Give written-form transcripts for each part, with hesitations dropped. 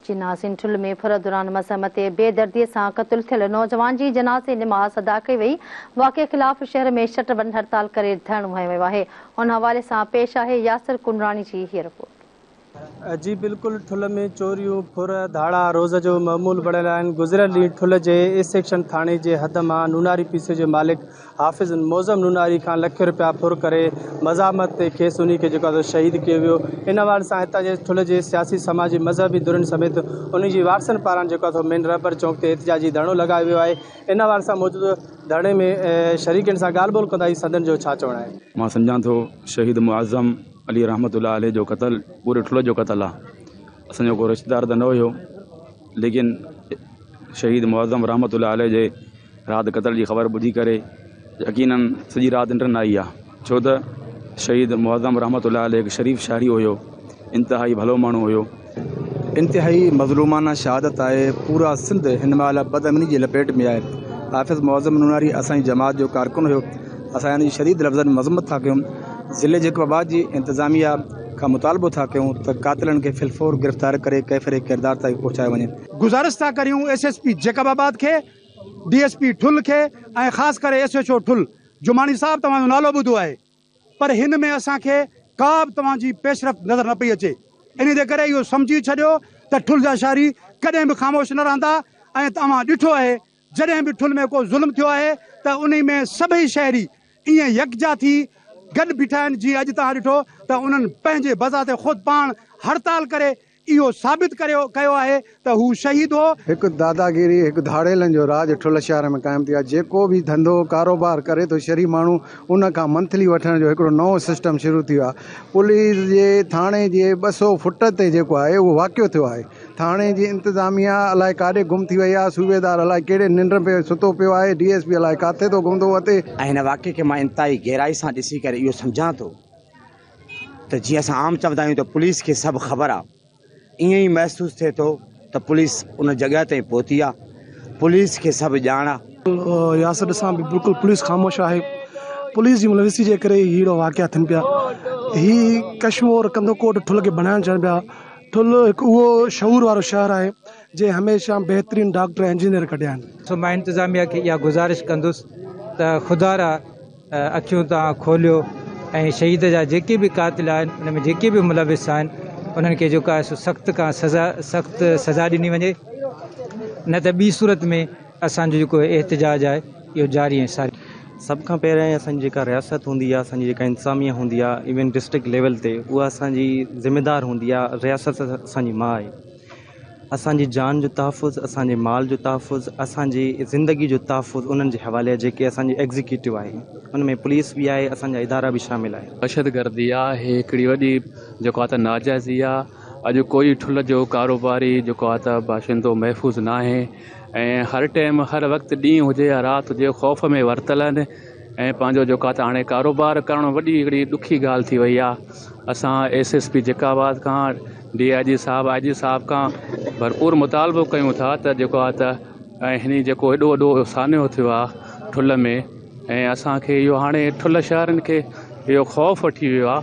جي ناظرين ٺل ۾ ڦر دوران مزاحمت تي بيدردي سان قتل ٿيل نوجوان جي جنازي نماز ادا ڪئي وئي، واقعي خلاف شهر ۾ شٽر بند هڙتال ڪري ڌرڻو هنيو ويو آهي، ان حوالي سان پيش آهي ياسر ڪنراڻي جي هيء رپورٽ. جي بلڪل ٺل ۾ چوريون، ڦر، ڌاڙا روز جو معمول بڻيل آهن، گذريل ڏينهن ٺل جي اي سيڪشن ٿاڻي جي حد مان نوناري پيسي جي مالڪ حافظ معظم نوناري کان لکين رپيا ڦر ڪري مزاحمت تي کيس انهي کي جيڪو آهي سو شهيد ڪيو ويو. ان حوالي سان هتان جي ٺل جي سياسي سماجي مذهبي ڌرين سميت انهي جي وارثن پاران جيڪو آهي سو مين رهبر چونڪ تي احتجاجي ڌرڻو لڳايو ويو آهي. ان حوالي سان موجود ڌرڻي ۾ شريڪن سان ڳالهه ٻولهه ڪندا هي سندن جو ڇا چوڻ آهي. مان سمجهان ٿو شهيد معظم علي رحمة الله عليه جو قتل پوري ٺل جو قتل آهي. اسان جو ڪو رشتيدار ته نه هيو ليڪن شهيد معظم رحمة الله عليه جي رات قتل جي خبر ٻڌي ڪري يقينن سڄي رات ننڊ نه آئي آ ڇو ته شهيد معظم رحمة الله عليه هڪ شريف شهري هيو انتهائي ڀلو ماڻهو هيو. انتهائي مظلومانه شهادت آهي پورا سنڌ هن مهل بدامني جي لپيٽ ۾ آهي حافظ معظم نوناري اسان جي جماعت جو ڪارڪن هيو اسان ان جي شديد لفظن ۾ مذمت ٿا ڪيون ضلعي جيڪب آباد جي انتظاميه کان مطالبو ٿا ڪيون ته قاتلن کي في الفور گرفتار ڪري ڪيفر ڪردار تائين پهچايو وڃي. گذارش ٿا ڪريون ايس ايس پي جيڪب آباد کي ڊي ايس پي ٺل کي ۽ خاص ڪري ايس ايڇ او ٺل جماڻي صاحب توهان جو نالو ٻڌو آهي پر هن ۾ اسان کي ڪا به توهان جي پيش رفت نظر نه پئي اچي انهي جي ڪري اهو سمجهي ڇڏيو ته ٺل جا شهري ڪڏهن به خاموش نه رهندا ۽ توهان ڏٺو آهي جڏهن به ٺل ۾ ڪو ظلم ٿيو آهي ته انهي ۾ سڀئي شهري ائين يڪجا ٿي گڏ بيٺا آهن جيئن اڄ توهان ڏٺو ته انهن پنهنجي بذات خود پاڻ هڙتال ڪري اهو ثابت ڪريو ڪيو آهي ته هو شهيد هو. هڪ داداگيري هڪ ڌاڙيلن جو راڄ ٺل شهر ۾ قائم ٿي ويو آهي جيڪو به ڌنڌو ڪاروبار ڪري ٿو شھري ماڻهو ان کان منٿلي وٺڻ جو هڪڙو نئون سسٽم شروع ٿي ويو آهي پوليس جي ٿاڻي جي 200 فٽ تي جيڪو آهي اهو واقعو ٿيو آهي ٿاڻي جي انتظاميا الائي ڪاڏي گم ٿي وئي آهي صوبيدار الائي ڪهڙي ننڊ ۾ ستو پيو آهي ڊي ايس پي الائي ڪاٿي ٿو گم ٿو وتي. ۽ هن واقعي کي مان انتهائي گهرائي سان ڏسي ڪري اهو سمجهان ٿو ته جيئن اسان عام چوندا آهيون ته پوليس کي سڀ خبر آ ائين ئي محسوس ٿئي ٿو ته پوليس ان جڳهه تائين پهتي آ پوليس کي سڀ ڄاڻ آ. ياسر ڏسان به بلڪل پوليس خاموش آهي پوليس جي ملوثي جي ڪري ئي ههڙا واقعا ٿين پيا هي ڪشمور ڪنڌڪوٽ ٺل کي بڻائڻ چاهين پيا ٺل هڪ اهو شعور وارو شهر آهي جنهن هميشه بهترين ڊاڪٽر ۽ انجنيئر ڪڍيا آهن. سو مان انتظاميا کي اها گذارش ڪندس ته خدارا اکيون توهان کوليو ۽ شهيد جا جيڪي به قاتل آهن ان ۾ جيڪي به ملوث آهن انهن کي جيڪو آهي سو سخت کان سزا سخت سزا ڏني وڃي نه ته ٻي صورت ۾ اسانجو جيڪو احتجاج آهي اهو جاري ۽ ساري. سڀ کان پهريان اسان جي جيڪا رياست هوندي آهي اسان جي جيڪا انتظاميا هوندي آهي ايون ڊسٽرڪٽ ليول تي اها اسان جي ذميدار هوندي آهي رياست اسان جي ماء آهي اسان جي جان جو تحفظ، اسان جي مال جو تحفظ، اسان جي زندگي جو تحفظ انهن جي حوالي آهي جيڪي اسان جي ايگزيڪيوٽو آهي ان ۾ پوليس به آهي اسان جا ادارا به شامل آهن. دهشتگردي آ هي هڪڙي وڏي جيڪو آ ته ناجائزي آ اڄ ڪوئي ٺل جو ڪاروباري جيڪو آ ته باشندو محفوظ ناهي ۽ هر ٽيم هر وقت ڏينهن هجي يا رات هجي خوف ۾ ورتل آهن ۽ پنهنجو جيڪو آ ته هاڻي ڪاروبار ڪرڻ وڏي هڪڙي ڏکي ڳالهه ٿي وئي آ اسان ايس ايس پي جيڪب آباد کان ڊي I جي صاحب آء جي صاحب کان ڀرپور مطالبو ڪيون ٿا ته جيڪو آ ته ۽ هني جيڪو ايڏو وڏو سانحو ٿيو آ ٺل ۾ ۽ اسانکي اهو هاڻي ٺل شهرن کي اهو خوف وٺي ويو آ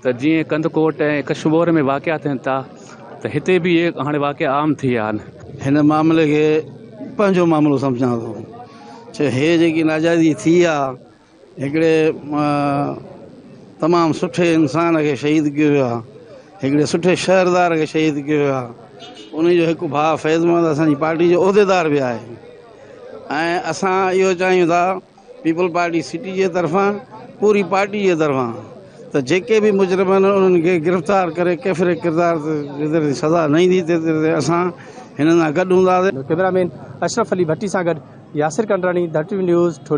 ته جيئن ڪنڌڪوٽ ۽ ڪشمور ۾ واقعا ٿين ٿا ته هتي به اهي هاڻي واقعا عام ٿي ويا آهن. هن معاملي کي پنهنجو معاملو سمجهان ٿو ڇو هي جيڪي ناجائزي ٿي آ هڪڙي تمام سٺي انسان کي شهيد ڪيو ويو آ هڪڙي سٺي شهردار کي شهيد ڪيو ويو آ ان جو هڪ ڀاء فيض محمد اسان جي پارٽي جو عهديدار به آهي ۽ اسان اهو چاهيون ٿا پيپلز پارٽي سٽي جي طرفان پوري پارٽي جي طرفان ته جيڪي به مجرم آهن انهن کي گرفتار ڪري ڪيفر ڪردار تي سزا نه ايندي تيتري تائين اسان هنن سان گڏ هونداسين. ڪئميرا مين اشرف علي ڀٽي سان گڏ ياسر ڪنڊراڻي، ڌرتي نيوز، ٺل.